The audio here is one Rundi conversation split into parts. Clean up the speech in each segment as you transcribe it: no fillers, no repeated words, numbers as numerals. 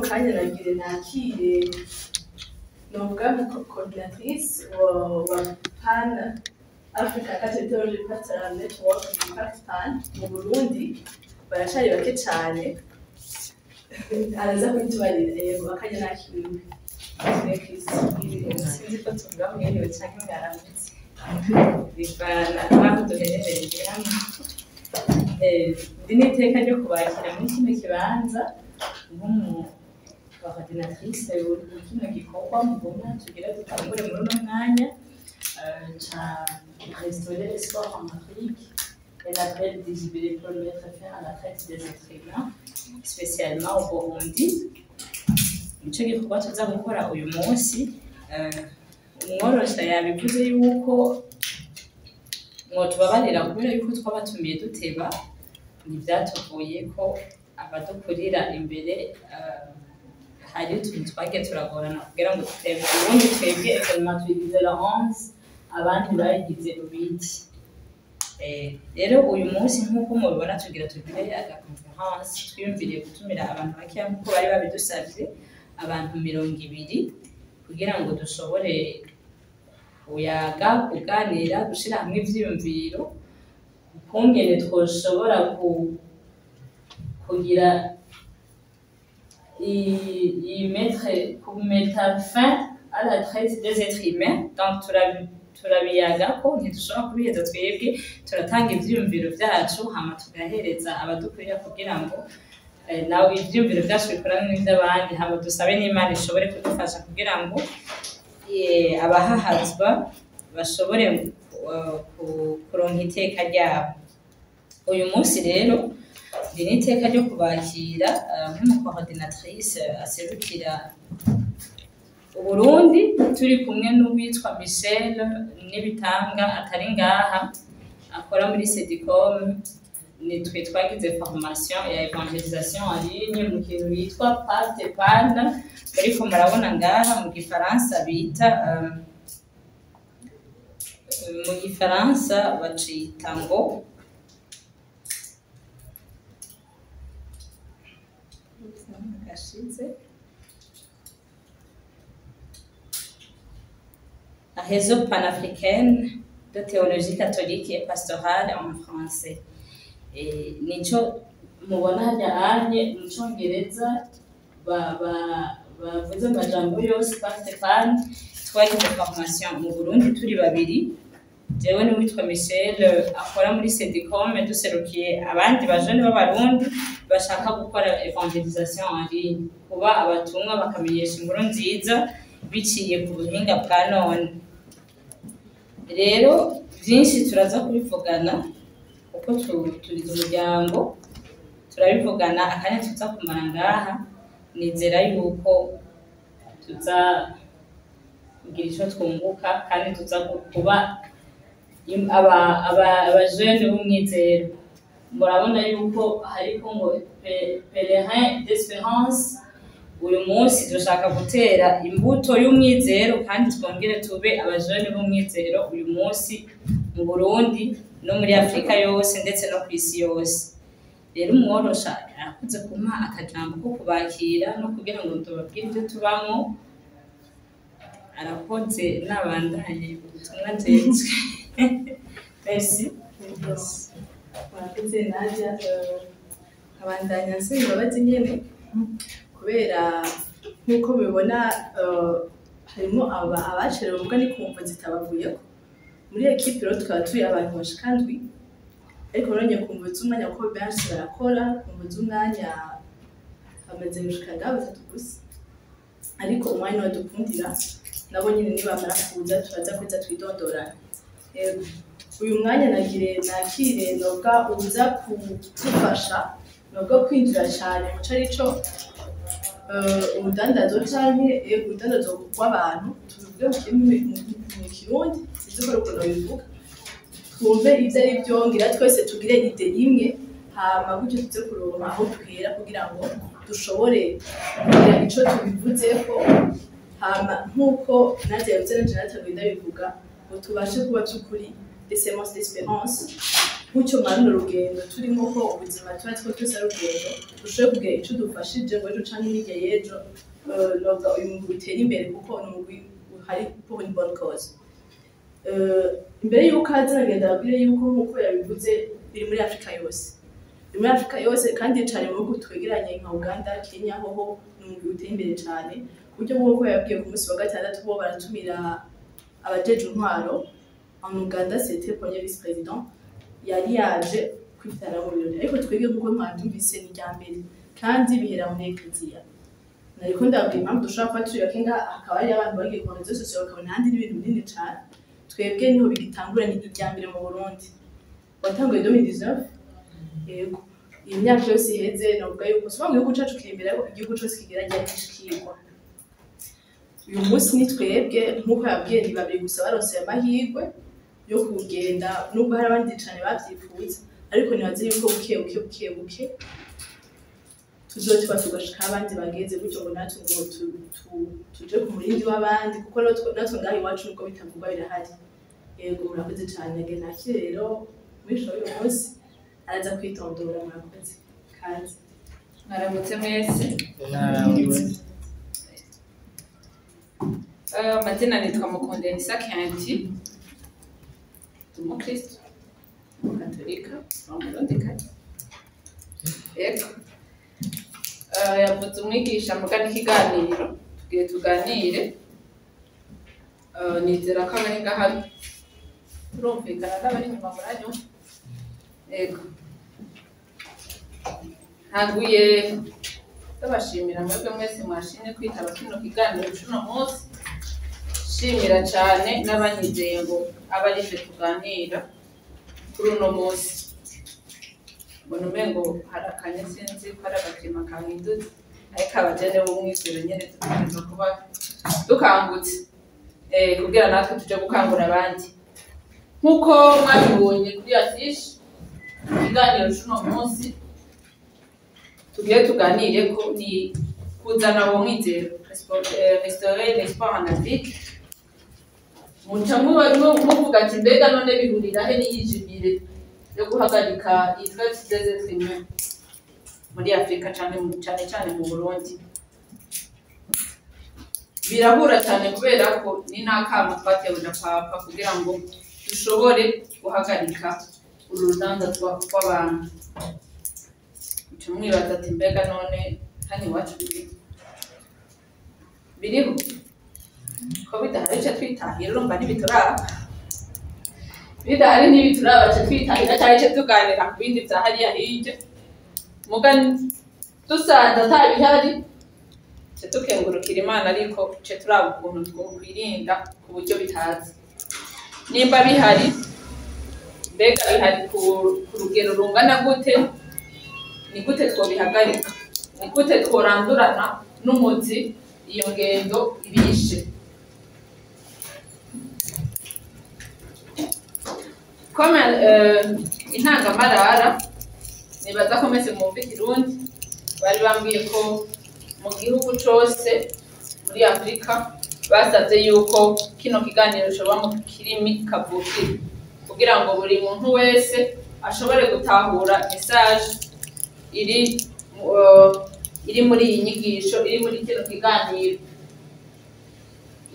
Kanya nagire nakire novuga nka coordinatrice wa Pan Africa Catholic Theology Pastoral Network, PACTPAN, mu Burundi. Baracari bake cane, araza kubitubarira. Yego, akanya nakiriwe. Sinzi ko tuvuga mwiriwe canke mwaramutse, bivana n'aho duherereye hano. Ndi n'iteka ryo kubakira muri kino kibanza nk'umu coordinatrice muri kino gikorwa mubona tugira dutangure muri uno mwanya ca restaurer l'espoir en Afrique et l'appel des jubilés pour mettre fin à la traite des êtres humains, spécialement au Burundi. Nico gikorwa tuza gukora uyu munsi. Umworosha yabivuze yuko mwotubabarira kubera yuko twabatumiye duteba. Ntivyatuvuye ko abadukurira imbere, hari utuntu twagiye turagorana kugira ngo dutebe. Ubundi twebwe événement tuyigize le 11, abandi bayigize le 8. Rero uyu munsi, nk'uko mubibona, tugira tugire aga conférence. Twiyumviriye gutumira abantu bakeya nk'uko bari babidusavye, abantu 20, kugira ngo dushobore kuyaga, kuganira, gushira hamwe ivyiyumviro ukungene twoshobora kugira y mettre mettre fin à la traite des êtres humains. Donc turabiyagako, ntidushobora kubiheza twebwe, turatanga ivyiyumviro vyacu, hama tugahereza abadukurira kugira ngo nawe ivyiyumviro vyacu bikorane n'ivy'abandi, hama dusabe n'Imana ishobore kudufasha kugira ngo abahahazwa bashobore kuronka iteka ryabo. Uyu munsi rero ndi n'iteka ryo kubakira nk'umucoordinatrice aserukira Uburundi, turi kumwe n'uwitwa Michel Nibitanga atari ngaha, akora muri Cedicom. Nitwe twagize formation ya évangélisation en ligne mu kintu bitwa PACTPAN, muriko murabona ngaha mu gifaransa bita mu gifaransa bacita ngo gashize Réseau panafricaine de théologie catholique et pastorale en français. Et nico mubona harya anye mu congereza bavuze amajambo yose PACTPAN. Twagize formation mu Burundi turi babiri, jewe n'uwitwa Michel akora muri Cedicom, duserukiye abandi bajene b'Abarundi bashaka gukora évangélisation en ligne, kuba abatumwa bakamenyesha inkuru nziza biciye ku buhinga bwa none. Rero byinshi turaza kubivugana kuko tugize umuryango, turabivugana akanya tuza kumara ngaha. Nizera yuko tuza kugira ico twunguka kandi tuza kuba abajene b'umwizero. Murabona yuko hariko ngo pèlerin d'espérance. Uyu munsi dushaka gutera imbuto y'umwizero kandi twongere tube abajene b'umwizero uyu munsi mu Burundi no muri Afrika yose, ndetse no kw'isi yose. Rero umworosha arakuze kumpa akajambo ko kubakira no kugira ngo tubabwire ibyo tubamwo. Arakoze, nabandanye ubutumwa njejwe. Merci. Murakoze Nadia. Nkabandanya nsaba imbabazi nyene kubera nk'uko mubibona harimo abacerewe, ubwo ni ku mvo zitabavuyeko. Muri équipe rero tukaba turi abantu bashika ndwi, ariko none ku mvo z'umwanya, kuko benshi barakora, ku mvo z'umwanya bamaze gushika ngaho batatu gusa, ariko umwanya wadukundira nabo nyine nibamara kuza turaza kuza twidondorana. Yego. Uyu mwanya nagire nakire nobwa uza kudufasha nobwo kwinjira cyane mu co arico urudandazo canke urudandazo rw'abantu, tubivuge mu Kirundi, sinzi ko ari ukuntu babivuga, twumve ivyo ari vyo, ngira twese tugire idée imwe, hama gutyo tuze kuronka aho duhera kugira ngo dushobore kugira ico tubivuzeko. Hama nk'uko Nadia yabivuze, nanje natanguye ndabivuga, ngo tubashe kuba vy'ukuri des semences d'espérance. Gutyo mwa runo rugendo turimo, ko ubuzima tuba two twese ari urugendo, dushobore kugira ico dufashije ngo ejo canke hirya y'ejo, novuga uyu mugwi utere imbere, kuko ni umugwi uhari pour une bonne cause. Imbere y'uko aza, nagenda ababwire yuko, nk'uko yabivuze, biri muri Afrika yose, biri muri Afrika yose, kandi cane mu bihugu twegeranye nka Uganda, Kenya. Hoho ni umugwi uteye imbere cane, ku buryo nk'uko yabwiye, ku munsi wa gatandatu bo baratumira abajeje intwaro. En Uganda, c'était premier vice président yari yaje kwitara mu birori, ariko twebwe, nk'uko mwabyumvise, ni irya mbere kandi bihera muri ekleziya. Nariko ndabwira impamvu dushobora kuba turi bake ngaha, hakaba hari abantu bagiye ku réseaux sociaux bakabona ahandi n'ibintu binini cane. Twebwe niho bigitangura, ni irya mbere mu Burundi, watanguye 2019. Yego, iyi myaka yose iheze, novuga yuko si mu gihugu cacu kiri imbere, ariko igihugu cose kigira gishikirwa. Uyu munsi ni twebwe, nk'uko yabwiye, ni babiri gusa baronse ayo mahirwe yo kugenda, nubwo hari abandi cane bavyifuza, ariko nibaze yuko buke buke buke buke tuzotiba tugashika aho abandi bageze, gutyo ngo natwe ngo tuje ku murindi w'abandi, kuko natwe ngaha iwacu, nubwo bitavugwa, birahari. Yego, murakoze cane. Agenda nakire rero mwisho w'uyu munsi, araza kwitondora. Murakoze kandi. Mwaramutse mwese. Mwaramutse. Amazina nitwa Mukondenisa Kenti, ndi umukristo umukatolika, umurundikazi. Yego. Yavuze umwigisha muga n'ikiganiro tugiye tuganire. Nizera ko abari ngaha turumvikana, n'abari inyuma muranyumva. Yego, ntaguye ndabashimira mwebwe mwese mwashimye kwitaba kino kiganiro c'uno munsi, shimira cane n'abanyizeye ngo abe arivyo tuganira kuri uno munsi. Mbona umengo harakanye, sinzi ko ari agakima kahindutse, ariko abajene b'umwizero nyene dutegerezwa kuba dukangutse, kugira natwe tuje gukangura abandi. Nk'uko mwabibonye kuri affiche, ikiganiro c'uno munsi tugiye tuganire ko ni kuzana uwo mwizero, restaurer l'espoir en Afrique. Muca muvuga ati: "Mbega none bihurira he n'iyi jubilé yo guhagarika iyi traite des êtres humains muri Afrika, cane cane mu Burundi?" Birahura cyane, kubera ko ni n'akamo twatewe na Papa kugira ngo dushobore guhagarika uru rudanza rw'abantu. Muca mwibaza ati: "Mbega none hano iwacu biriho? Biriho ko bidahari?" Ca twitahira, urumva ntibituraba, bidahari ntibituraba, ca twitahira canke ca tuganira ku bindi vya hariya hirya. Muga dusanze atabihari, ca dukengurukira Imana, ariko ca turaba ukuntu twokwirinda ku buryo bitaza. Nimba bihari, mbega bihari ku rugero rungana gute? Ni gute twobihagarika? Ni gute tworandurana n'umuzi iyo ngendo ibishe? Comme intangamarara, nibaza ko mwese mwumva ikirundi, bari bambwiye ko mu gihugu cose muri Afurika basavye yuko kino kiganiro coba mu kirimi kavukire, kugira ngo buri muntu wese ashobore gutahura message iri muri iyi nyigisho, iri muri kino kiganiro.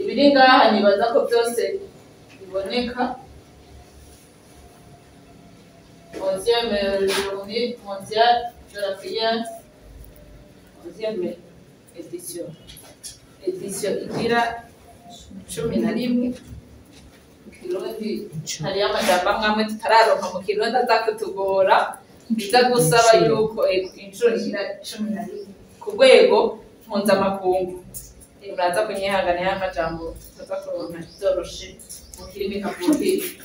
Ibiri ngaha nibaza ko byose biboneka. 11e journée mondiale de la prière, 11e édition, édition igira 11. Mu Kirundi hariyo amajambo amwe amwe tutararonka mu Kirundi aza kutugora, biza gusaba yuko inshuro igira 11 ku rwego mpuzamakungu. Muraza kunyihanganira, amajambo tutaza kuronka vyoroshe mu kirimi kavukire.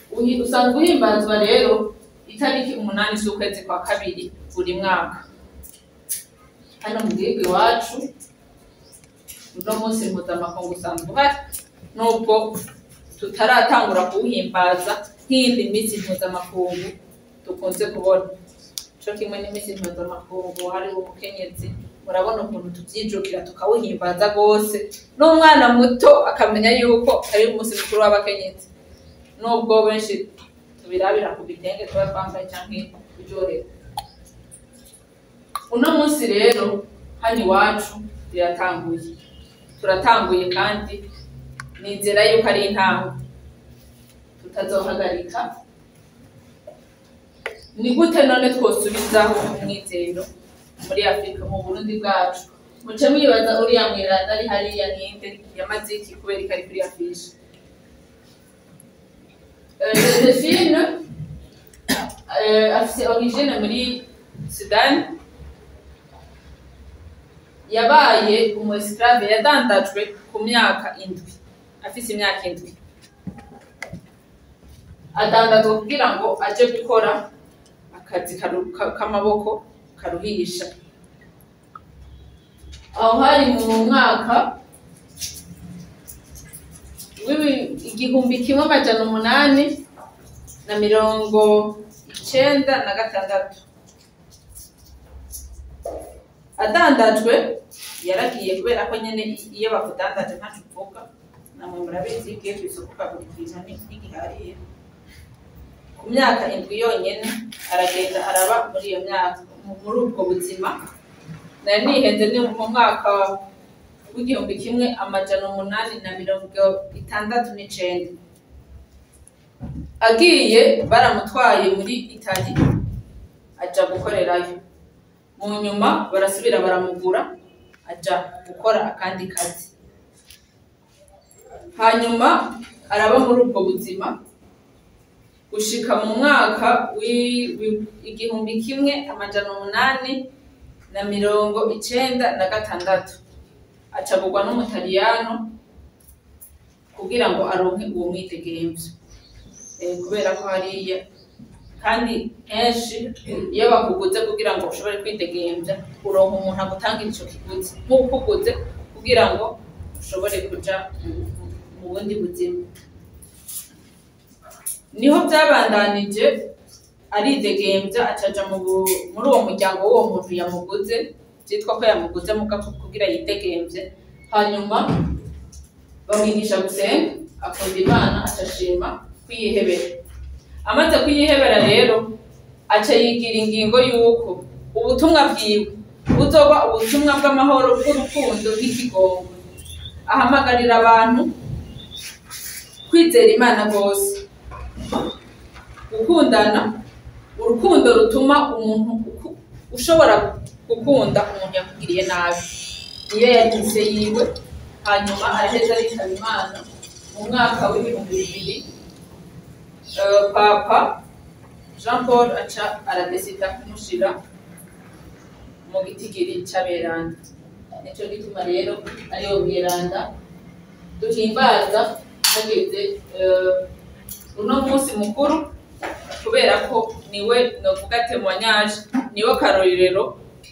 Usanzwe uhimbazwa rero itariki 8 z'ukwezi kwa kabiri buri mwaka. Hano mu gihugu iwacu, uno munsi mpuzamakungu usanzwe uhari, nubwo tutaratangura kuwuhimbaza nk'iyindi minsi mpuzamakungu dukunze kubona, co kimwe n'iminsi mpuzamakungu hariho umukenyezi. Murabona ukuntu tuvyijukira tukawuhimbaza rwose, n'umwana muto akamenya yuko ari umunsi mukuru w'abakenyezi, nubwo benshi Tubirabira ku bitenge tuba twambaye canke kuryoherwa. Uno munsi rero hano iwacu biratanguye, turatanguye, kandi nizera yuko ari intango tutazohagarika. Ni gute none twosubizaho umwizero muri Afurika, mu Burundi bwacu? Muce mwibaza uriya mweranda ari hariya ninde, yamaze iki, kubera ko ari kuri affiche? Josephine afise origine muri Sudani. Yabaye umu esclave, yadandajwe ku myaka 7, afise imyaka 7 adandazwa kugira ngo aje gukora akazi k'amaboko karuhisha. Aho hari mu mwaka 1896. Adandajwe yaragiye, kubera ko nyene iyo bakudandaje ntaco uvuga. Namwe murabizi, ugiye kw'isoko ukagura ikintu ntigihariye. Ku myaka 7 yonyene aragenda, araba muri iyo myaka muri ubwo buzima. Nari nihenze, ni mu mwaka w'1869. Agiye baramutwaye muri Itali, aja gukorerayo. Mu nyuma barasubira baramugura, aja gukora akandi kazi. Hanyuma araba muri ubwo buzima gushika mu mwaka 1896, acagurwa n'Umutaliyano kugira ngo aronke uwo mwidegemvyo. Kubera ko hariya kandi kenshi iyo bakuguze kugira ngo ushobore kwidegemvya, uronka umuntu agutangira ico kiguzi nk'uko uguze kugira ngo ushobore kuja mu bundi buzima. Niho vyabandanije, aridegemvya, acaja muri uwo muryango w'uwo muntu yamuguze, vyitwa ko yamuguze mugabo kugira yidegemvye. Hanyuma bamwigisha gusenga, akunda Imana, acashima kwiyihebera. Amaze kwiyihebera rero, aca yigira ingingo y'uko ubutumwa bwiwe buzoba ubutumwa bw'amahoro, bw'urukundo n'ikigongo. Ahamagarira abantu kwizera Imana rwose, gukundana urukundo rutuma umuntu ushobora gukunda umuntu yakugiriye nabi. Niyo yari yiwe. Hanyuma araheza aritaba Imana mu mwaka w'2000. Papa Jean Paul aca aradesida kumushira mu gitigiri c'aberanda. Nico gituma rero ariyo mweranda duhimbaza hageze uno munsi mukuru, kubera ko niwe novuga témoignage, niwe karorero,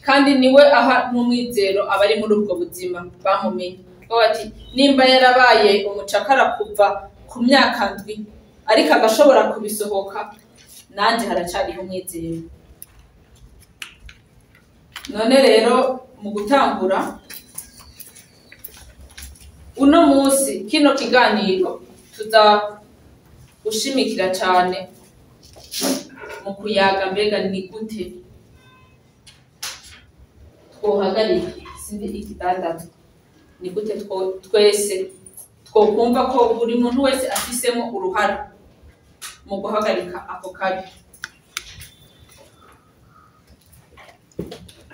kandi niwe aha n'umwizero abari muri ubwo buzima bamumenye ko ati nimba yarabaye umucakara kuva ku myaka 7 ariko agashobora kubisohoka, nanje haracariho umwizero. None rero mu gutangura uno munsi kino kiganiro, tuza gushimikira cane mu kuyaga mbega ni gute twohagarika sindi ikidandazwa, ni gute twese twokumva ko buri muntu wese afisemo uruhara mu guhagarika ako kabi.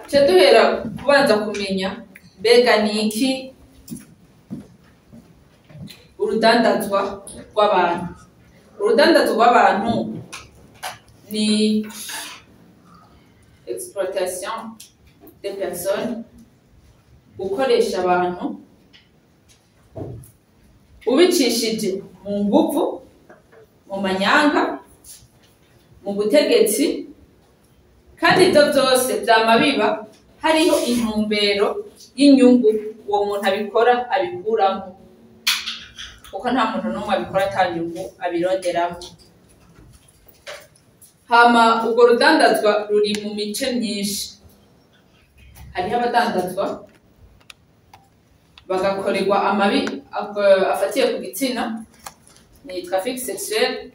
Tuce duhera kubanza kumenya mbega ni iki urudandazwa rw'abantu. Urudandazwa rw'abantu ni exploitation des personnes, gukoresha abantu ubicishije mu nguvu, mu manyanga, mu butegetsi, kandi ivyo vyose vyama biba hariho intumbero y'inyungu uwo muntu abikora abikuramo, kuko nta muntu n'umwe abikora ata nyungu abironderamo. Hama urwo rudandazwa ruri mu mice myinshi. Hariho abadandazwa bagakorerwa amabi afatiye ku gitsina, ni trafic sexuel.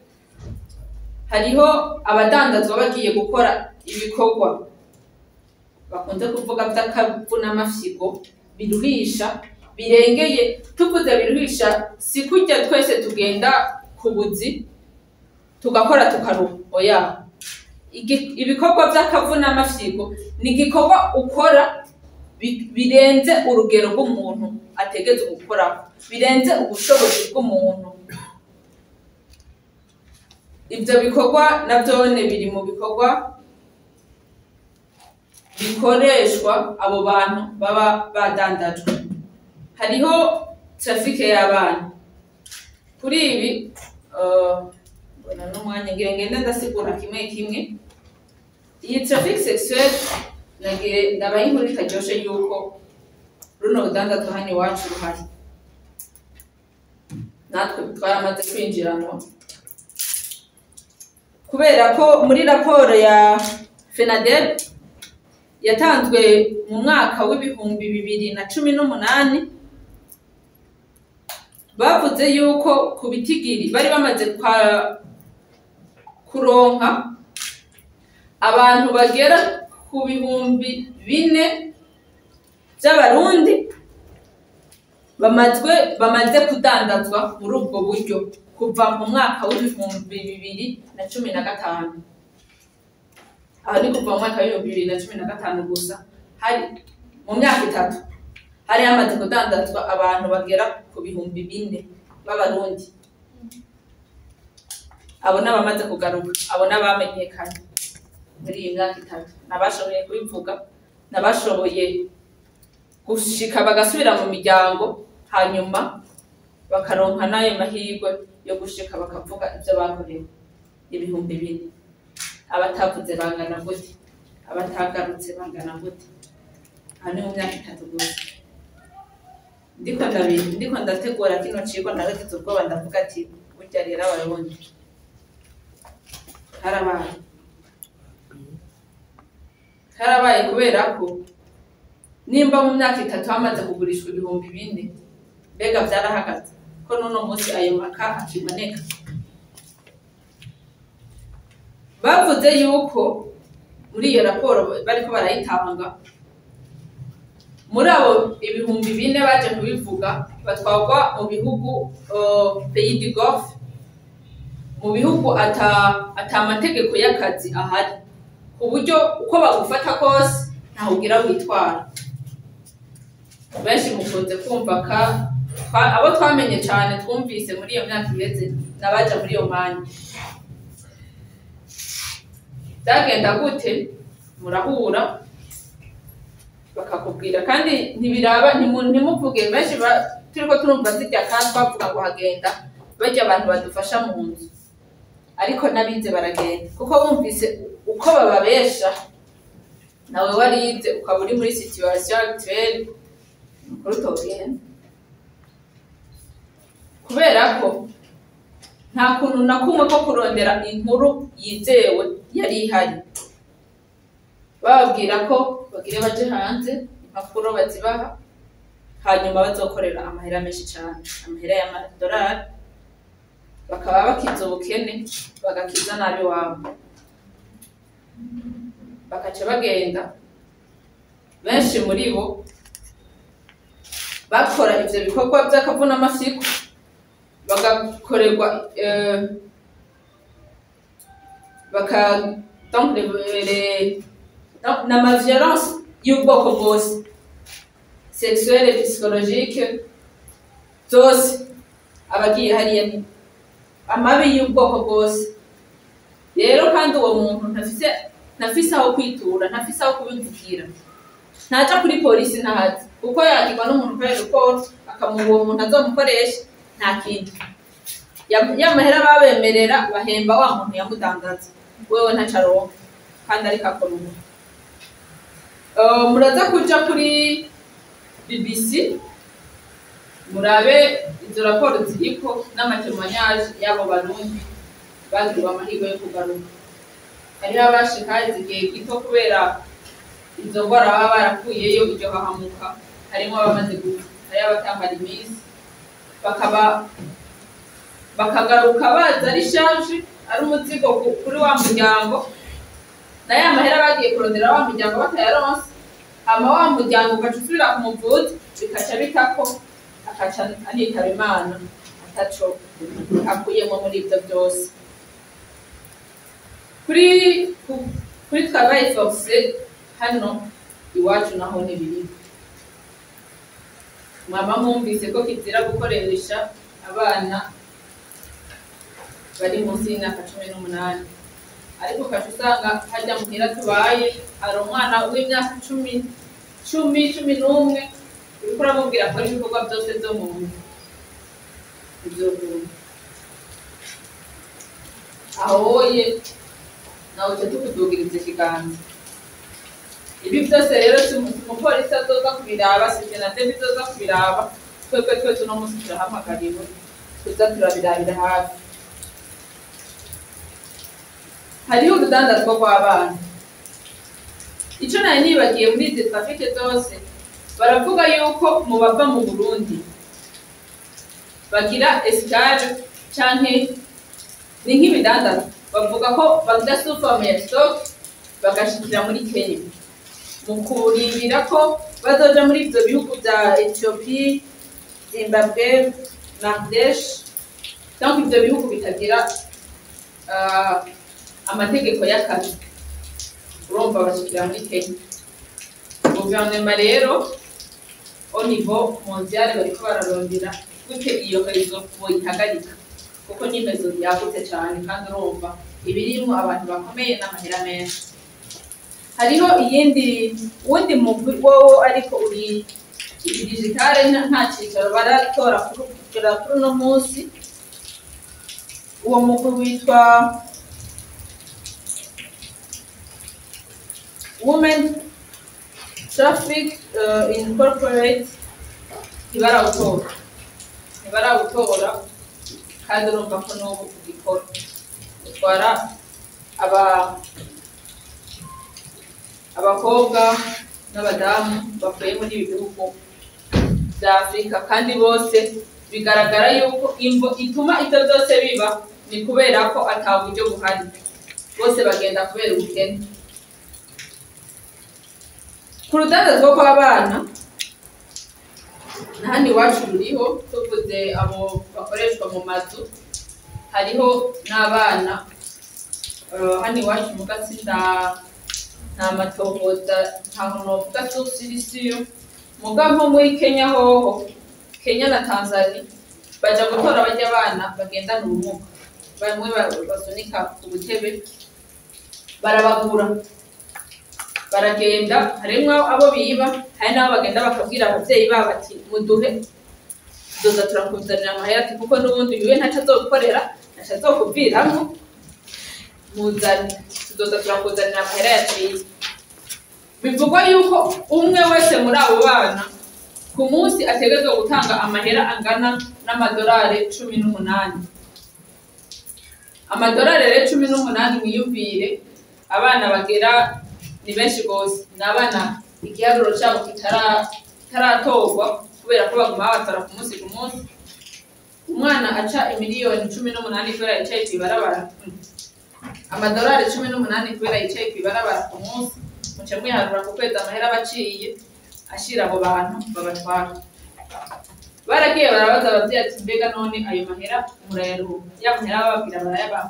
Hariho abadandazwa bagiye gukora ibikorwa bakunze kuvuga vy'akavunamafyigo, biruhisha birengeye. Tuvuze biruhisha, si kurya twese tugenda ku buzi tugakora tukaruha, oya. Ibikorwa vy'akavunamafyigo ni igikorwa ukora birenze urugero rw'umuntu ategerezwa gukorako, birenze ubushobozi bw'umuntu. Ivyo bikorwa navyone biri mu bikorwa bikoreshwa abo bantu baba badandajwe. Hariho trafic y'abana. Kuri ibi mbona n'umwanya ngira ngende ndasigura kimwe kimwe. Iyi trafic sexuelle, nagire ndabaye inkuru itaryoshe yuko runo rudandazwa hano iwacu ruhari, natwe twaramaze kwinjiranwa, kubera ko muri raporo ya FENADEB yatanzwe mu mwaka w'2018, bavuze yuko ku bitigiri bari bamaze kuronka abantu bagera ku 4000 by'Abarundi bamaze kudandazwa muri ubwo buryo kuva mu mwaka w'2015. Aho ni kuva mu mwaka w'2015 gusa, hari mu myaka 3 hari hamaze kudandazwa abantu bagera ku 4000 b'Abarundi. Abo n'abamaze kugaruka, abo n'abamenyekanye muri iyi myaka 3, nabashoboye kubivuga, nabashoboye gushika bagasubira mu miryango, hanyuma bakaronka n'ayo mahirwe yo gushika bakavuga ivyo bakorewe. 4000. Abatavuze bangana gute? Abatagarutse bangana gute? Aha ni mu myaka 3 gusa. Ndiko ndategura kino cigwa, naragize ubwoba, ndavuga ati burya rero Abarundi harabaye, harabaye, kubera ko nimba mu myaka 3 hamaze kugurishwa 4000, mbega vyarahagaze ko n'uno munsi ayo maka akiboneka? Bavuze yuko muri iyo raporo bariko barayitanga, muri abo 4000 baje kubivuga batwagwa mu bihugu pays du Golfe, mu bihugu ata amategeko y'akazi ahari, ku buryo uko bagufata kose ntaho ugira witwara. Benshi mukunze kumva ka abo twamenye cane twumvise muri iyo myaka iheze n'abaja muri iyo mwanya. Byagenda gute? Murahura bakakubwira, kandi ntibiraba, ntimuvuge benshi turiko turumva zirya kandi twavuga ngo hagenda barya abantu badufasha mu nzu, ariko n'abize baragenda, kuko bumvise uko bababesha. Nawe warize ukaba uri muri situation actuelle, nukuri utogenda, kubera ko nta kuntu na kumwe ko kurondera inkuru yizewe yari ihari. Bababwira ko bagire baje hanze, impapuro bazibaha, hanyuma bazokorera amahera menshi cane, amahera y'amadolari, bakaba bakiza ubukene, bagakiza nabi wabo, bakaca bagenda. Benshi muri bo bakora ivyo bikorwa vy'akavunamafyigo, bagakorerwa baka donc les donc n'ama violence y'ubwoko bwose, sexuelle, psychologique, zose. Abagiye hariya ni amabi y'ubwoko bwose. Rero kandi uwo muntu ntafise aho kwitura, ntafise aho kubivugira, ntaja kuri polisi, ntahazi, kuko yakirwa n'umuntu kubera report akamuha uwo muntu azomukoresha, nta kintu. Ya mahera babemerera bahemba wa muntu yamudandaza, wewe ntaco aronka kandi ariko akora ubu. Muraza kuja kuri BBC murabe izo raporo ziriko n'ama témoignages y'abo Barundi bagiriwe amahirwe yo kugaruka. Hariho abashika haheze igihe gito kubera izo ngwara baba barakuyeyo, iryo hahamuka, harimo abamaze gupfa, hariho abatamara iminsi bakaba bakagaruka baza ari charge, ari umuzigo. muryango na ya mahera bagiye kurondera wa muryango batayaronse, hama wa muryango ugaca usubira kumuvuza, bikaca bitako akaca anitaba Imana ataco akuyemo muri ivyo vyose. Kuri travail forcé hano iwacu naho ntibiri. Mwaba mwumvise ko kizira gukoresha abana bari munsi y'imyaka 18, ariko ukaca usanga harya muhira tubaye hari umwana w'imyaka 10, 10, 11 uriko uramubwira akora ibikorwa byose vyo mu nzu. Ivyo ahoye nawe uca tukudugiriza ikiganza. Ibi byose rero si umupolisi azoza kubiraba, si senateri izoza kubiraba, twebwe twese uno munsi turahamagariwe tuza turabirabira hafi. Hariho urudandazwa rw'abana. Ico nari nibagiye muri izi trafic zose, baravuga yuko mu bava mu Burundi bagira escale canke ni nk'ibidandazwa, bavuga ko bagira sous forme ya stock bagashikira muri Kenya mu kurindira ko bazoja muri ivyo bihugu vya Ethiopie, Zimbabwe, Bangladesh, donc ivyo bihugu bitagira amategeko y'akazi, urumva bashikira muri Kenya. Guverinoma rero au niveau mondial bariko bararondera gute iyo réseau boyihagarika, kuko ni réseau yagutse cane kandi urumva ibirimwo abantu bakomeye n'amahera menshi. Hariho iyindi wundi mugwi wowo ariko uri digitale, nta cicaro baratora kugera kuri uno munsi. Uwo mugwi witwa Women Traffic Incorporate, ntibarawutora kandi urumva ko n'ubu ugikora, utwara abakobwa n'abadamu bavuye muri ibi bihugu vya Afrika, kandi bose bigaragara yuko imvo ituma ivyo vyose biba ni kubera ko ata buryo buhari, bose bagenda kubera ubukene. Ku rudandazwa rw'abana na hano iwacu ruriho, tuvuze abo bakoreshwa mu mazu, hariho n'abana hano iwacu mu Gatsinda nta matohoza, nta novuga source iri muga nko muri Kenya hoho, Kenya na Tanzania baja gutora barya abana bagendana ubumuga, bamwe basunika ku butebe, barabagura baragenda, harimwo abo biba, hari n'abo bagenda bakabwira abavyeyi babo ati muduhe tuzoza turakuzanira amahera, ati kuko n'ubundi wiwe ntaco azogukorera, ntaco azokuviramwo, muzane tuzoza turakuzanira amahera yaciye. Bivugwa yuko umwe wese muri abo bana ku munsi ategerezwa gutanga amahera angana n'amadolari 18. Amadolari rero 18, mwiyumvire abana bagera ni benshi gose, ni abana igiharuro cabo kitaratorwa kubera ko baguma babatora ku munsi ku munsi. Umwana aca imiliyoni 18 kubera yicaye kw'ibarabara, amadolari 18 kubera yicaye kw'ibarabara ku munsi, muca mwiharura ku kwezi amahera abaciye ashira abo bantu babatwara. Baragiye barabaza abavyeyi ati mbega none ayo mahera murayaruha? Ya mahera bababwira barayabaha,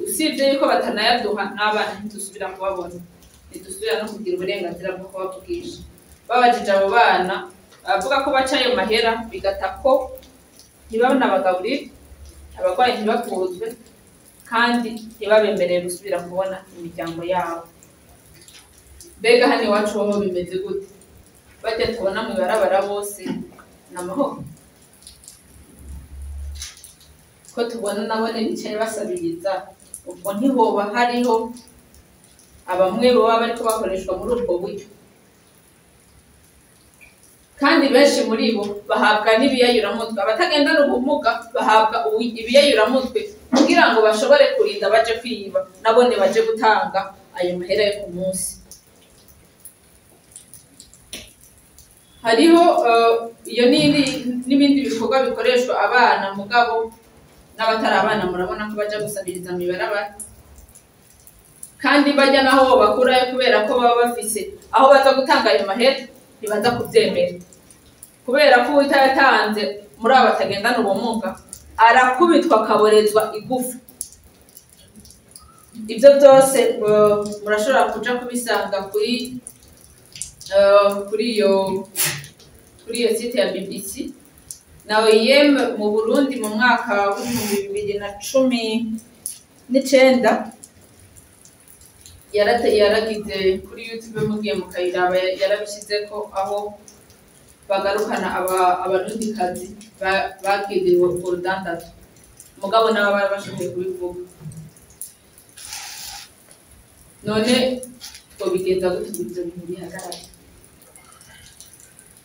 usibye yuko batanayaduha n'abana ntidusubira kubabona, ntidusubira no kugira uburenganzira bwo kubavugisha. Babajije abo bana bavuga ko baca ayo mahera bigata ko ntibanabagaburire, abarwayi ntibavuzwe, kandi ntibabemerere gusubira kubona imiryango yabo. Mbega hano iwacu hoho bimeze gute? Bajya tubona mw'ibarabara bose ni amahoro? Ko tubona nabone bicaye basabiriza, ubwo ntihoba hariho abamwe baba bariko bakoreshwa muri ubwo buryo? Kandi benshi muri bo bahabwa n'ibiyayuramutwe, abatagendana ubumuga bahabwa ibiyayuramutwe kugira ngo bashobore kurinda baje kwiba, nabone baje gutanga ayo mahera yo ku munsi. Hariho iyo n'ibindi bikorwa bikoreshwa abana, mugabo n'abatari abana murabona ko baja gusabiriza mw'ibarabara. Kandi bajya naho bakurayo kubera ko baba bafise aho baza gutanga ayo mahera, ntibaza kubyemera kubera ko utayatanze muri abo batagendana ubumuga arakubitwa akaborezwa igufa. Ibyo byose murashobora kuja kubisanga kuri iyo site ya BBC na OIM mu Burundi mu mwaka w'2019 yaragize kuri YouTube, mugiye mukayiraba, yarabishyizeko aho bagarukana abarundikazi bagiriwe urudandazwa, mugabo nabo bari bashoboye kubivuga. None twobigenza gute ngo ivyo bintu bihagarare?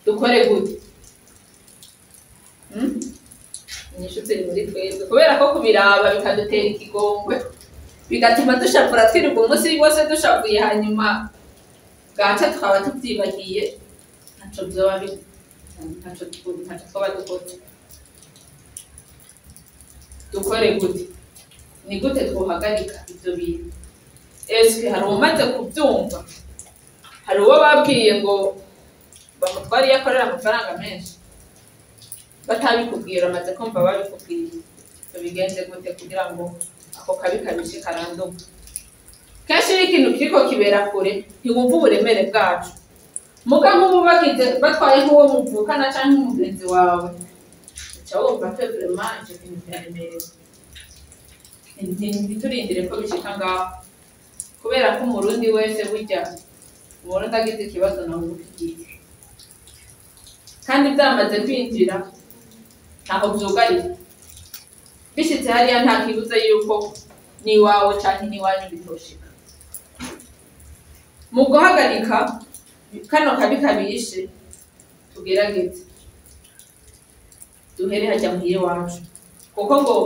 Dukore gute? Inyishu ziri muri twebwe, kubera ko kubiraba bikadutera ikigongwe, bigatuma dushavura, twirirwa umunsi wose dushavuye, hanyuma bwaca tukaba tuvyibagiye. Ntaco vyoba ntaco twoba dukoze. Dukore gute? Ni gute twohagarika ivyo bintu? Eske hari uwumaze kuvyumva? Hari uwo babwiye ngo bamutware iyo akorera amafaranga menshi? Batabikubwira, amaze kumva babikubwiye. Tubigenze gute kugira ngo ako kabi kabishe karanduka? Kenshi iyo ikintu kiriko kibera kure ntiwumva uburemere bwacu, muga nk'ubu bagize batwaye nk'uwo muvukana canke umugenzi wawe, uca wumva ko vraiment ico kintu kiraremerewe. Ntiturindire ko bishika ngaho, kubera ko umurundi wese, burya umurundi agize ikibazo nawe ukigize, kandi byamaze kwinjira ntaho vyugarira. Bishitse hariya nta kibuza yuko n'iwawe canke n'iwanyu bitoshika. Mu guhagarika kano kabi kabishe, tugerageze duhere hajya muhira iwacu, kuko ngo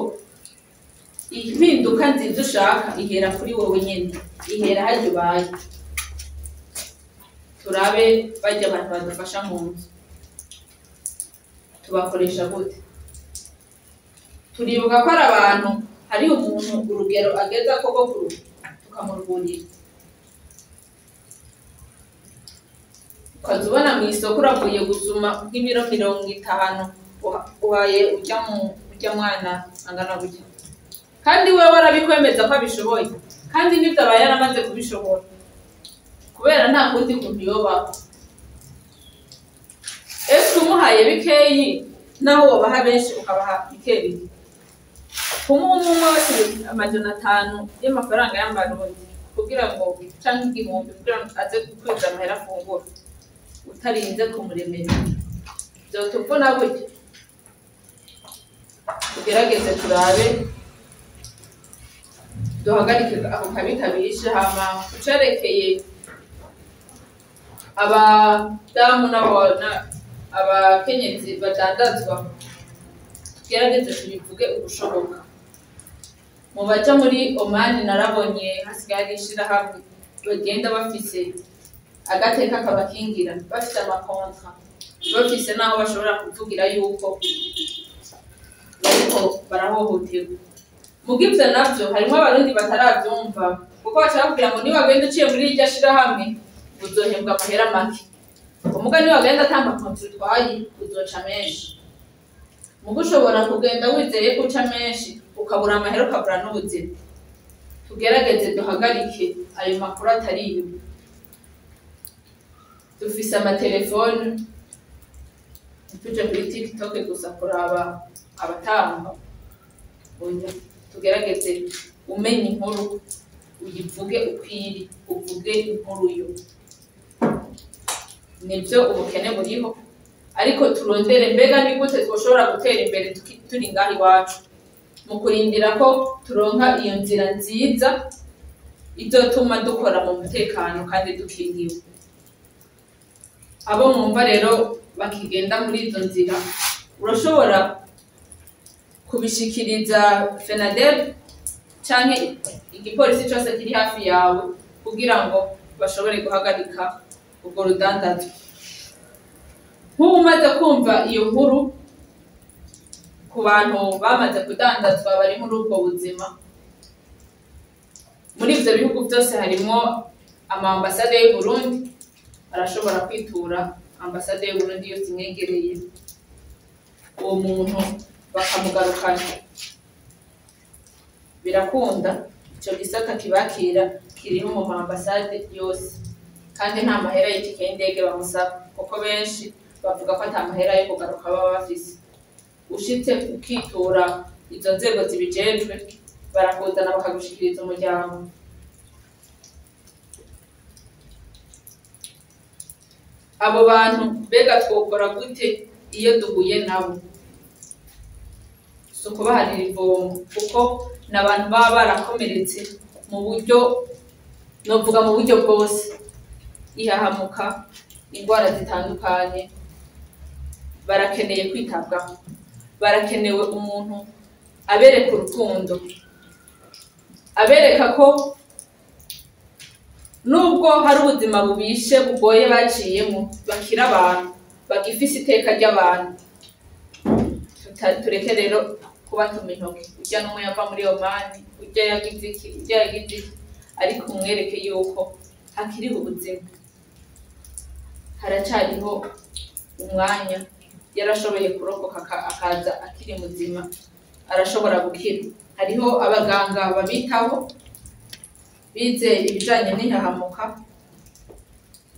impinduka nziza ushaka ihera kuri wowe nyene, ihera harya ubaye. Turabe barya abantu badufasha mu nzu, tubakoresha gute? Turibuka ko ari abantu, hari umuntu urugero ageza koko tukamuruhurira. Ukaza ubona mu isoko uravuye gusuma nk'ibiro 50, uhaye ujya mwana angana gutya, kandi wewe warabikwemeza ko abishoboye, kandi nibyo aba yaramaze kubishobora, kubera nta kundi kuntu yobaho. Ese umuhaye bikeyi, naho wobaha benshi ukabaha bike bike, kumuha umwe umwe wese 500 y'amafaranga y'amarundi kugira ngo, canke 1000, kugira ngo aze gukwiza amahera afungura, utarinze kumuremera, vyotuvuna burya. Tugerageze turabe duhagarike ako kabi kabishe. Hama ucerekeye abadamu abakenyezi badandazwa, tugerageze tubivuge ubushoboka. Mu baja muri Omani narabonye hasigaye hari ishirahamwe bagenda bafise agateka kabakingira, bafise ama contrats, bafise n'aho bashobora kuvugira yuko bariko barahohoterwa. Muga ivyo navyo harimwo abarundi bataravyumva, kuko baca bakubwira ngo niwagenda uciye muri iryo shirahamwe uzohembwa amahera make, umuga niwagenda ata ma contrats utwaye uzoca menshi. Muga ushobora kugenda wizeye ko uca menshi, ukabura amahera, ukabura n'ubuzima. Tugerageze duhagarike ayo makuru atariyo. Dufise amatelefone, ntituje kuri TikTok gusa kuraba abatamba. Oya, tugerageze umenye inkuru uyivuge ukwiri, uvuge inkuru yo. Nibyo, ubukene buriho, ariko turondere mbega ni gute twoshobora gutera imbere turi ngaha iwacu, mu kurindira ko turonka iyo nzira nziza izotuma dukora mu mutekano kandi dukingiwe. Abo mwumva rero bakigenda muri izo nzira, urashobora kubishikiriza FENADEB canke igipolisi cose kiri hafi yawe kugira ngo bashobore guhagarika urwo rudandazwa. Nk'ubu umaze kumva iyo nkuru ku bantu bamaze kudandazwa bari muri ubwo buzima, Muri ivyo bihugu byose harimo ama ambasade y'u Burundi, arashobora kwitura ambasade y'u Burundi yose imwegereye, uwo muntu bakamugarukana. Birakunda, ico gisata kibakira kiriho mu ma ambasade yose, kandi nta mahera y'itike y'indege bamusaba, kuko benshi bavuga ko ata mahera yo kugaruka baba bafise. Ushitse ukitura izo nzego zibijejwe, barakuzana bakagushikiriza umuryango. Abo bantu mbega twokora gute iyo duhuye nabo? Si ukubaharira ivomo, kuko ni abantu baba barakomeretse mu buryo, novuga mu buryo bwose, ihahamuka, indwara zitandukanye, barakeneye kwitabwaho, barakenewe umuntu abereka urukundo, abereka ko nubwo hari ubuzima bubishe bugoye baciyemo, bakira abantu, bagifise iteka ry'abantu. Tureke rero kubatuma intoki, urya n'umwe yava muri Omani, urya yagize iki, urya yagize iki, ariko umwereke yuko hakiriho ubuzima, haracariho umwanya, yarashoboye kurokoka akaza akiri muzima, arashobora gukira. Hariho abaganga babitaho bize ibijanye n'ihahamuka,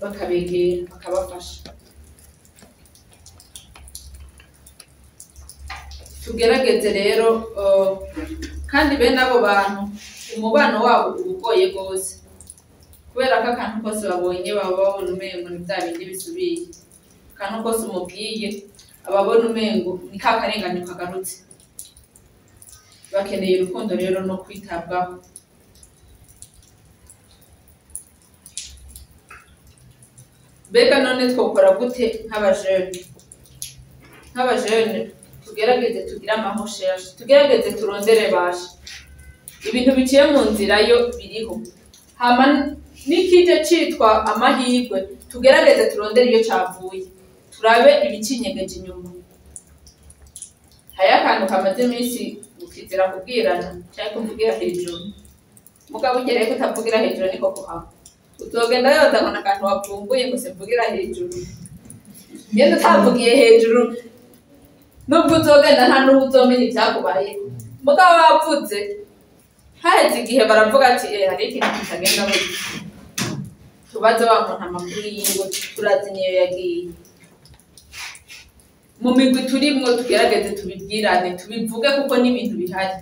bakabegera bakabafasha. Tugerageze rero, kandi bene abo bantu umubano wabo uba ugoye gose, kubera ko akantu kose babonye baba babona umengo ni vya bindi bisubiye. Akantu kose umubwiye ababona umengo ni ka karengane kagarutse. Bakeneye urukundo rero no kwitabwaho. Mbega none twokora gute nk'abajene? Nk'abajene tugerageze tugire amahosheshe, tugerageze turondere basha. Ibintu biciye mu nzira yo biriho, hama n'ikije citwa amahirwe, tugerageze turondere iyo cavuye, turabe ibicinyegeje inyuma. Hariho akantu kamaze iminsi ukizira kubwirana canke kuvugira hejuru, mugabo ugereye ko utavugira hejuru niko kuhava. Uzogenda yoza ngo n'akantu wavumbuye ngo simvugira hejuru. Ngende utavugiye hejuru, nubwo uzogenda nta n'uwo uzomenya ivyakubayeko. Mugabo bavuze, haheze igihe baravuga ati hari ikintu kitagenda gutya. Tubaze wa muntu amakuru yiwe, turazi niyo yagiye. Mu migwi turimwo tugerageze tubibwirane, tubivuge kuko n'ibintu bihari.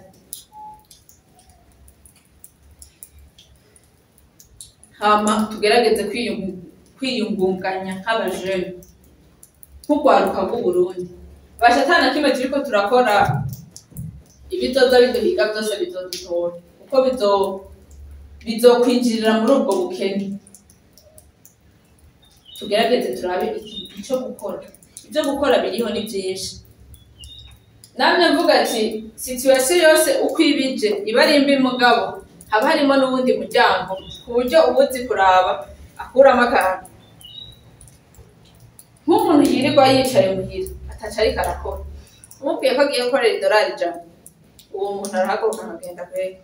Hama tugerageze kwiyungunganya nk'abajene, nk'urwaruka rw'Uburundi. Basha ata na kimwe turiko turakora, ibizoza biduhiga byose bizodutora, kuko bizokwinjirira muri ubwo bukene. Tugerageze turabe ico gukora. Ivyo gukora biriho ni vyinshi. Namwe mvuga ati situation yose uko ibije iba ari mbi, mugabo haba harimo n'uwundi muryango ku buryo ubuzi kuraba akuramo akantu. Nk'umuntu yirirwa yicaye muhira ataca ariko arakora, umubwiye ko agiye gukorera idolari 100, uwo muntu arahaguruka akagenda kwega.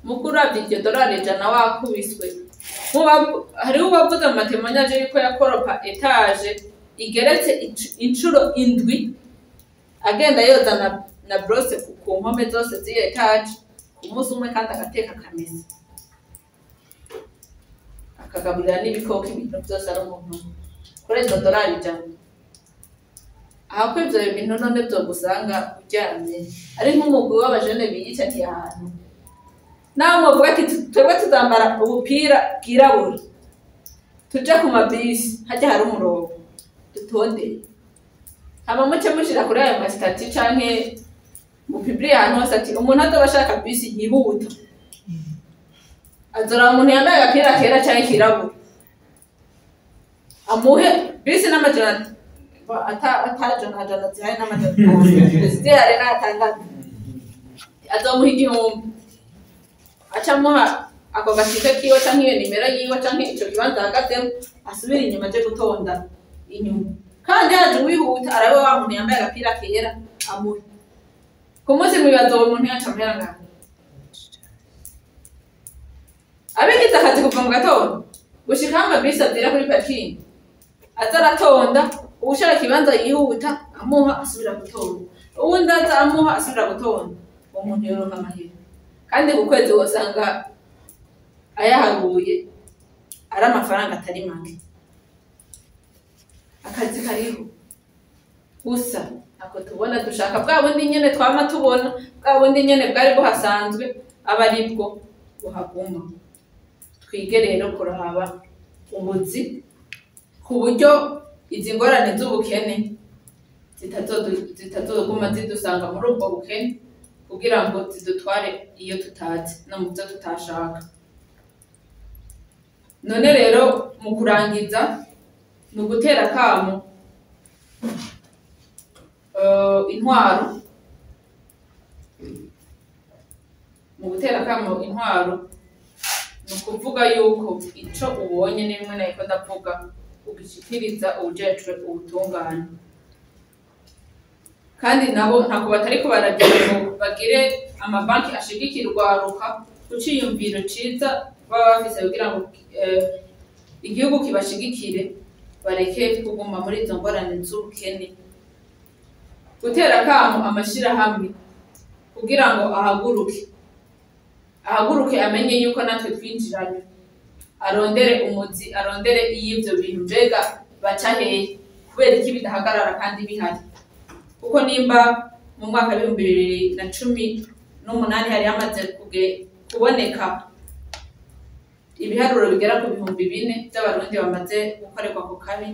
Muko uravye iryo dolari 100 wakubiswe, hariho uwavuze mu matemanyaje yuko yakoropa etaje igeretse incuro 7, agenda yoza na brose ku mpome zose z'iyo etaje ku munsi umwe, kandi agateka akamesa, akagaburira n'ibikoko, ibintu byose ari umuntu umwe kuri izo dolari 100. Aho ko ivyo bintu none vyogusanga uryamye ari nk'umugwi w'abajene biyicariye ahantu, naho muvuga ati twebwe tuzambara ubupira bwirabura, tuje ku mabisi hajya hari umurongo dutondeye, hama muce mushira kuri ayo masitati canke mu publiye ahantu hose ati umuntu azoba ashaka bisi yihuta azoraba umuntu yambaye agapira kera canke kirabura, amuhe bisi n'amajana atajana ajana zihari n'amajana zihari n'atandatu, azomuha 1000, aca amuha ako gashike kiwe canke iyo nimero yiwe canke ico kibanza ahagazemo, asubire inyuma aje gutonda inyuma. Kandi haje uwihuta arabe wa muntu yambaye agapira kera amuhe. Ku munsi mwibaza uwo muntu yaca amahera angahe? Abigize akazi kuva mu gatondo gushika aho amabisi azira kuri parking, aza aratonda, uwushaka ikibanza yihuta amuha asubira gutonda, uwundi aza amuha asubira gutonda. Uwo muntu yoronka amahera, kandi ku kwezi wosanga ayaharuye ari amafaranga atari make. Akazi kariho gusa ntako tubona, dushaka bwa bundi nyene twama tubona, bwa bundi nyene bwari buhasanzwe, aba aribwo buhaguma. Twige rero kuraba ubuzi ku buryo izi ngorane z'ubukene zitazoguma zidusanga muri ubwo bukene, kugira ngo zidutware iyo tutazi no mu byo tutashaka. None rero mu kurangiza ni ugutera akamo intwaro, mu gutera akamo intwaro ni ukuvuga yuko ico ubonye nimwe nariko ndavuga ugishikiriza uwujejwe ubutungane, kandi nabo ntako batariko baragira ngo bagire amabanki ashigikira urwaruka ku ciyumviro ciza baba bafise, kugira ngo igihugu kibashigikire bareke kuguma muri izo ngorane z'ubukene. Gutera akamo amashirahamwe kugira ngo ahaguruke amenye yuko natwe twinjiranye, arondere umuzi, arondere iy'ivyo bintu mbega baca hehe, kubera iki bidahagarara kandi bihari. Kuko nimba mu mwaka w'ibihumbi bibiri na cumi n'umunani hari hamaze kuboneka ibiharuro bigera ku 4000 by'abarundi bamaze gukorerwa ku kabi,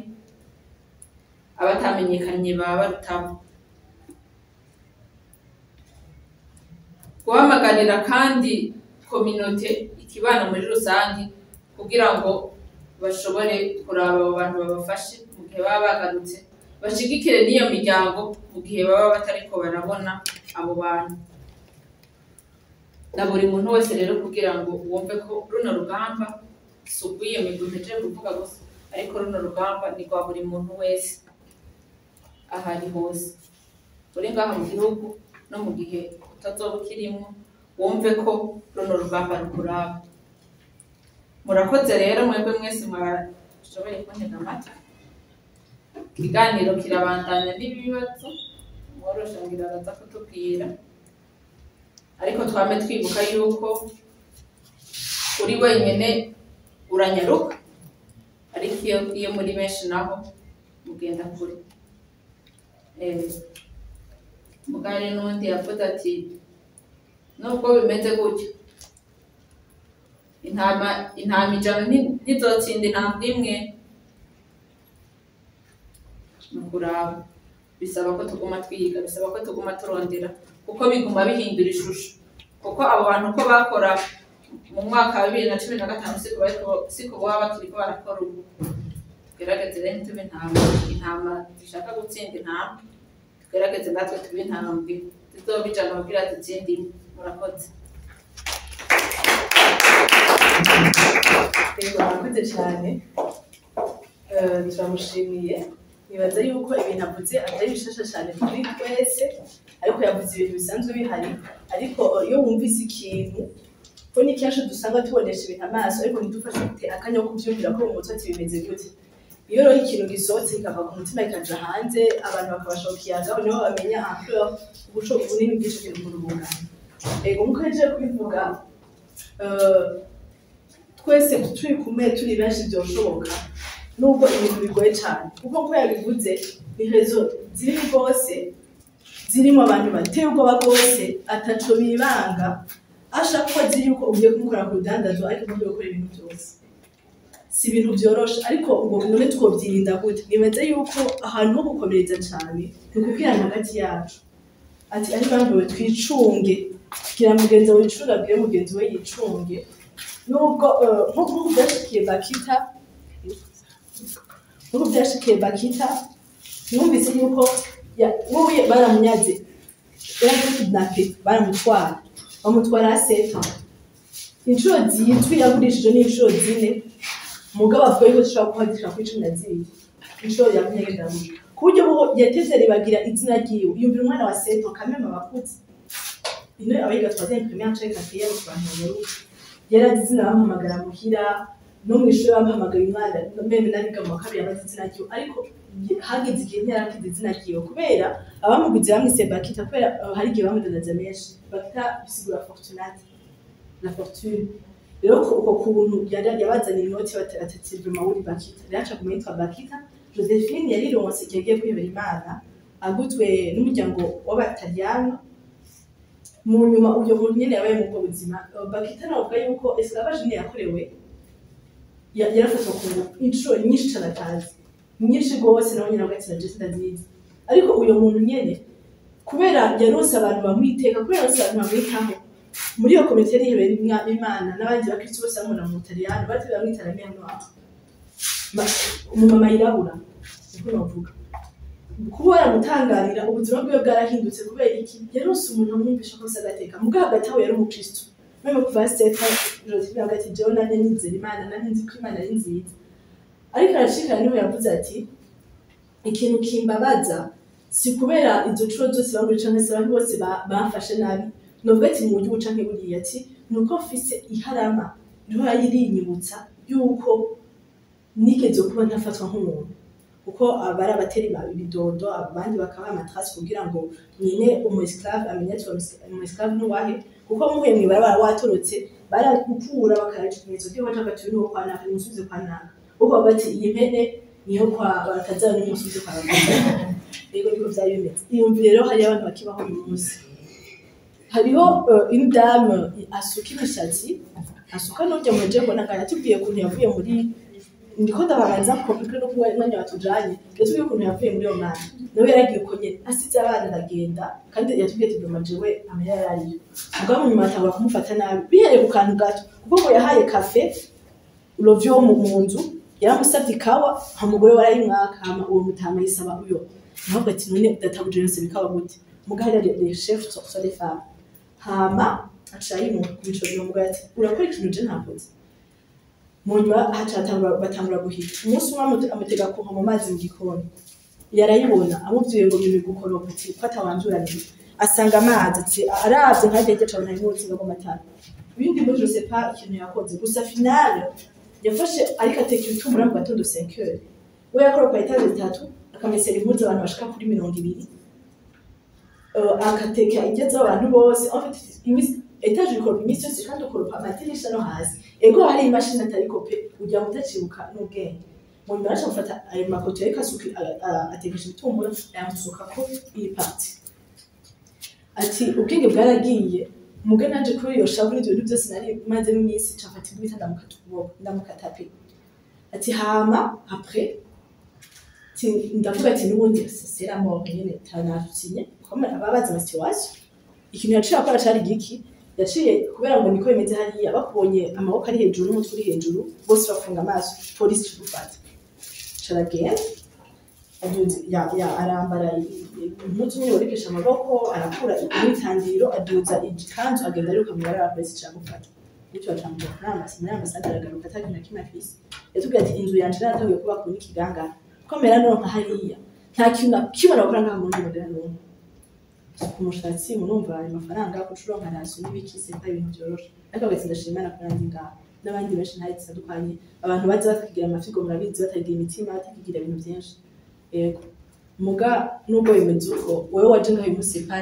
abatamenyekanye baba barutabo. Guhamagarira kandi kominote ikibano muri rusange kugira ngo bashobore kuraba abo bantu babafashe mu gihe baba bagarutse, bashigikire n'iyo miryango mu gihe baba batariko barabona abo bantu. Na buri muntu wese rero kugira ngo wumve ko runo rugamba si urw'iyo migwi mpejeje kuvuga gusa, ariko runo rugamba ni rwa buri muntu wese aho ari hose, uri ngaha mu gihugu no mu gihe utazoba ukirimwo, wumve ko runo rugamba rukuraba. Murakoze rero mwebwe mwese mwashoboye kuntega amatwi. Ikiganiro kirabandanya n'ibibazo, mworosha ngira araza kutubwira, ariko twame twibuka yuko uri wenyene uranyaruka, ariko iyo muri benshi naho mugenda kure. Mugari n'undi yavuze ati nubwo bimeze gutyo intama ijana ntizotsinda intambwe imwe. Ni ukuraba, bisaba ko tuguma twiga, bisaba ko tuguma turondera, kuko biguma bihindura ishusho. Kuko abo bantu uko bakora mu mwaka wa 2015 siko baba bakiriko barakora ubu. Tugerageze rero ntitube intama zishaka gutsinda intama, tugerageze natwe tube intambwe zizoba ijana kugira dutsinde imwe. Murakoze. Murakoze cyane, turamushimiye. Nibaza yuko ibintu avuze atari bishasha cyane kuri twese, ariko yavuze ibintu bisanzwe bihari. Ariko iyo wumvise ikintu, ko ni kenshi dusanga tubonesha ibintu amaso, ariko ntidufashe akanya ko kubyumvira ko mu mutwe ati bimeze gute. Iyo rero ikintu gisohotse kikava ku mutima kikaja hanze, abantu bakabasha kukiyagaho, niho bamenya ampleur, ubuco bunini bw'ico kintu ukuntu bungana. Ego nkuko yaje kubivuga, twese turi kumwe turi benshi byoshoboka, nubwo ibintu bigoye cyane. Kuko nkuko yabivuze, ni rezo ziri rwose zirimo abantu bateye ubwoba rwose, ataco bibanga, ashaka ko azi yuko ugiye kumukora ku rudandazo, ariko ugiye gukora ibintu byose. Si ibintu byoroshe, ariko ngo none twobyirinda gute? Nibaze yuko ahantu ho gukomereza cyane ni ukubwirana hagati yacu, ati ari bamwe twicunge, kugira mugenzi wawe yicunge, abwire mugenzi we yicunge. Nubwo nkuko byashikiye Bakita, nkuko byashikiye Bakita, numvise yuko wowe baramunyaze, yarakidnappé, baramutwara, bamutwara seta inshuro zitwi yagurishije n'inshuro zine, mugabo avuga yuko zishobora kuba zishika kuri 12 inshuro yamunyagenda ku buryo buho yateze ribagira izina ryiwe, yumvira umwana wa seta kameme abakuze ino abayiga troisième primaire canke quatrième ku bantu baheruka. Yarazi izina bamuhamagara muhira, no mw'ishure bamuhamagara umwana, même nariga mu wa kabiri abazi izina ryiwe, ariko hageze igihe ntiyarakize izina ryiwe kubera abamuguze bamwise Bakita, kubera hari igihe bamudandaza menshi. Bakita bisigura Fortunate, la fortune. Rero uko kuntu yabazaniye inoti batati vraiment uri Bakita, rero aca aguma yitwa Bakita. Josephine yarironse igihe agiye kwihebera Imana, aguzwe n'umuryango w'Abataliyano. Mu nyuma uyo muntu nyene yabaye mu bwo buzima. Bakita navuga yuko esclavage nyene yakorewe, yarafatwa ku ngufu inshuro nyinshi cane atazi, nyinshi rwose. Nawe nyene avuga ati naje sindazizi, ariko uyo muntu nyene kubera yaronse abantu bamwiteka, kubera yaronse abantu bamwitaho muri iyo komite yarihebeye Imana n'abandi bakristo bose bamubona mu Butaliyano, bati bamwita la mère noire, umumama yirabura niko bavuga. Kuba yaramutangarira, ubuzima bwiwe bwarahindutse. Kubera iki? Yaronse umuntu amwumvisha ko afise agateka. Mugabo hagati aho yari umukristo même kuva seta. Josephine avuga ati jewe nanje nizera Imana, nanje nzi ko Imana ari nziza. Ariko arashikana niho yavuze ati ikintu kimbabaza si kubera izo curo zose banguriye canke se abantu bose bamfashe nabi, novuga ati mu buryo ubu canke buriya, ati nuko mfise iharama rihora rinyibutsa yuko nigeze kuba ntafatwa nk'umuntu, kuko abari abatera ibidodo, abandi bakabaha amatrasi kugira ngo nyine umu esclave amenye ati umu esclave n'uwahe, kuko muhuye mw'ibarabara watorotse baragukura bakaraca ikimenyetso cy'uko baca bati uyu ni uwo kwa naka, nimusubize kwa naka, kuko bavuga ati iyi mpene niyo kwa bakazana, nimusubize kwa bakazana. Yego, niko vyari bimeze. Iyumvire rero hariyo abantu bakibaho uyu munsi. Hariho une dame asuka imishatsi, asuka n'urya muje mbona ngaha, yatubwiye ukuntu yavuye muri, ndiko ndababanza compliqué no kuba umwanya watujanye, yatubwiye ukuntu yavuye muri Oman. Nawe yaragiye uko nyene, asize abana aragenda, kandi yatubwiye ati vraiment jewe amahera yarariyo. Mugabo mu nyuma atangura kumufata nabi bihereye ku kantu gato, kuko ngo yahaye café urovyo mu nzu, yaramusavye ikawa, hama umugore we arayimwaka, hama uwo mutama yisaba uyo nawe ati none databuje yose bikawa gute? Muga hariya les chefs sont des femmes. Hama aca yimuka ku bico by'uwo mugore ati urakora ikintu je ntakoze. Mu nyuma haca batangura guhiga. Umunsi umwe amutega kuva mu mazi mu gikoni, yarayibona amubwiye ngo biri gukoropa, ati ko atawanzuraniye, asanga amazi, ati aravye nka cabona harimwo urutsinga rw'amatara. Ibindi muri je sais pas ikintu yakoze, gusa final yafashe ariko ateka ibitumbura mu gatondo 5 heures. We yakoropa étages zitatu, akamesera impuzu abantu bashika kuri 20, akateka indya z'abantu bose. En fait, étage ukoropa iminsi yose, kandi ukoropa amadirisha no hasi. Ego hari imashini atariko pe ugira ngo utacibuka n'ubwenge. Mu nyuma yaje gufata ayo makoto yariko asuka, atekesha ibitumbura, ayamusukako iyi partie, ati ubwenge bwaragiye. Muge nanje kuri iyo shavu n'ivyo bintu byose nari mazemo iminsi, cafata imbugita ndamukata ukuboko, ndamukata pe. Ati hama après ati ndavuga ati n'ubundi c'est la mort nyene, tanasinye comme ababaza ama situation. Ikintu yaciye akora cari giki? Yaciye, kubera ngo niko bimeze hariya, bakubonye amaboko ari hejuru n'umutwe uri hejuru, bose bafunga amaso, polisi ikigufata. Caragenda aduza ya arambara impuzu nyene borekesha amaboko, arakura imyitandiro, aduza igikanzu, agenda ariruka mw'ibarabara, polisi iramufata. Bityo bacamujana muri ambasade, aragaruka ata kintu na kimwe afise. Yatubwiye ati inzu yanje naratanguye kubaka ubu n'ikigangara ko mera noronka hariya, nta kintu na kimwe nokora ngaha mu Burundi ngo ndera umushatsi. Murumva ayo mafaranga kucuronka ration n'ibiki, c'est pas ibintu vyoroshe. Ariko agati ndashima Imana ko nandi ngaha n'abandi benshi ntari zitandukanye, abantu baza batakigira amafigo, murabizi, batakigira imitima, batakigira ibintu vyinshi. Yego, muga nubwo bimeze uko, wewe waje ngaho uyu munsi pa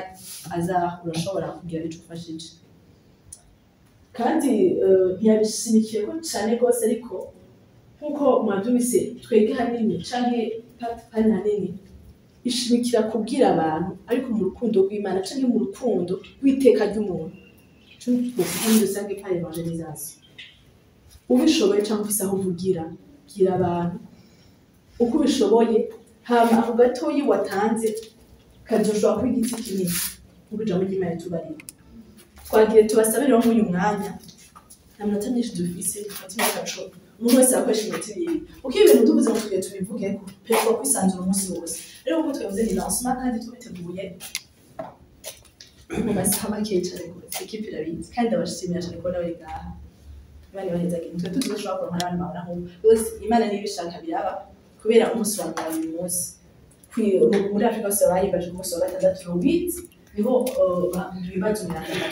azaho urashobora kugira ico ufashije. Kandi ntiyabishimikiye ko cane rwose, ariko nkuko mwavyumvise, twebwe hanini canke pani hanini ishimikira kubwira abantu, ariko mu rukundo rw'Imana canke mu rukundo rw'iteka ry'umuntu. Ico twokwita muri rusange par évangélisation. Ubishoboye canke ufise aho uvugira, bwira abantu uko ubishoboye, hama ako gatoyi watanze kazoshobora kuba igiti kinini nk'uko ijambo ry'Imana ritubarira. Twagiye tubasabe rero nk'uyu mwanya, nta minota myinshi dufise, dufate iminota 10, umuntu wese akoresha iminota 2, kuko ibintu tuvuze ngo tugiye tubivugeko pe kwisanzura umunsi wose. Rero nkuko twabivuze, ni lancement kandi tubiteguye mu masaha makeya cane gose. Équipe irabizi kandi ndabashimira cane kubona bari ngaha. Imana ibahezagire. Twe tuzi ko dushobora kuronka n'abandi bahora nk'ubu rwose. Imana niba ibishaka biraba, kubera umunsi wa mbere uyu munsi muri Afurika hose bahimbaje ku munsi wa gatandatu le 8, niho bibaza umweranda.